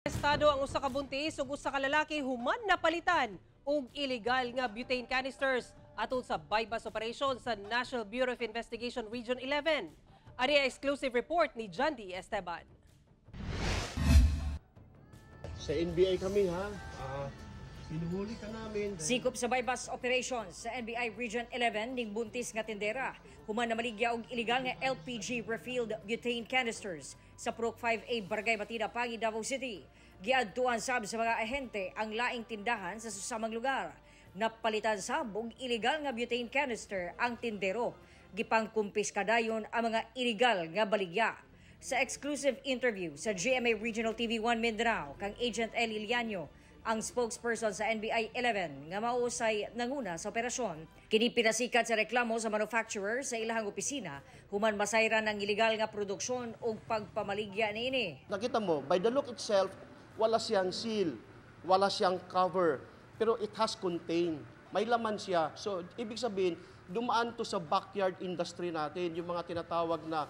Arestado ang usa ka buntis ug usa ka lalaki human napalitan og illegal nga butane canisters atol sa buy-bust operation sa National Bureau of Investigation Region 11. Ani ang exclusive report ni Jandy Esteban. Sa NBI kami, ha. Hinuhuli ka namin. Sikop sa buy-bust operations sa NBI Region 11 ning buntis nga tindera human namaligya og illegal nga LPG refilled butane canisters sa Purok 5A, Barangay Batida, Pagi, Davao City. Giadtuan sab sa mga ahente ang laing tindahan sa susamang lugar. Napalitan sab og illegal nga butane canister ang tindero. Gipangkumpiska dayon ang mga illegal nga baligya. Sa exclusive interview sa GMA Regional TV 1 Mindanao kang Agent Eli Liaño, ang spokesperson sa NBI 11 nga mausay nanguna sa operasyon. Kini pinasikat sa reklamo sa manufacturer sa ilahang opisina human masayran ang ilegal nga produksyon ug pagpamaligya niini. Nakita mo, by the look itself, wala siyang seal, wala siyang cover, pero it has contain. May laman siya. So, ibig sabihin, dumaan to sa backyard industry natin, yung mga tinatawag na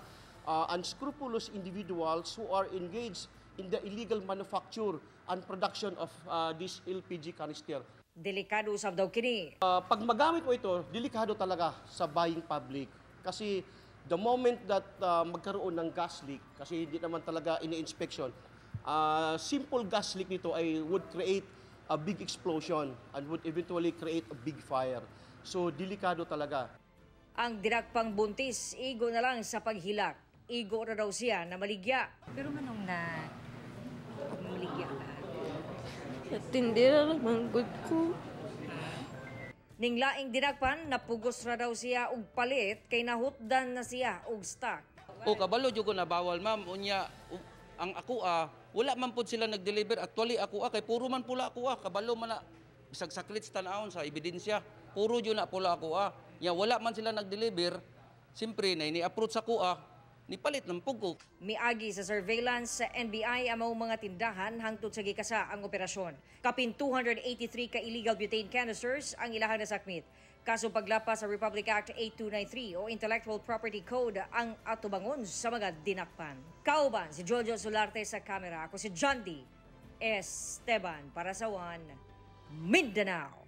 unscrupulous individuals who are engaged in the illegal manufacture and production of this LPG canister. Delikado usab daw kini. Pag magamit mo ito, delikado talaga sa buying public. Kasi the moment that magkaroon ng gas leak, kasi hindi naman talaga ini-inspection, simple gas leak nito ay would create a big explosion and would eventually create a big fire. So, delikado talaga. Ang dinakpang buntis, igo na lang sa paghilak. Igo ra daw siya na maligya. Pero nganong na maligya ka? Sa tindera naman gud ko. Ning laing dinakpan, napugos ra daw siya og palit kay nahutdan na siya og stock. O kabalo jud ko na bawal, ma'am. Unya ang ako wala man pud sila nag-deliver. Actually, ako kay puro man pula ako kabalo man na bisag saklit sa tan-awon sa ebidensya. Puro jud na pula ako ah. Nya wala man sila nag-deliver. Siyempre na ni-approach sa ko nipalit ng pugko. Miagi sa surveillance sa NBI ang maong mga tindahan hangtod sa gikasa ang operasyon. Kapin 283 ka illegal butane canisters ang ilahang nasakmit. Kaso paglapas sa Republic Act 8293 o Intellectual Property Code ang atubangon sa mga dinakpan. Kauban si Jojo Solarte sa kamera. Ako si John D. Esteban para sa One Mindanao.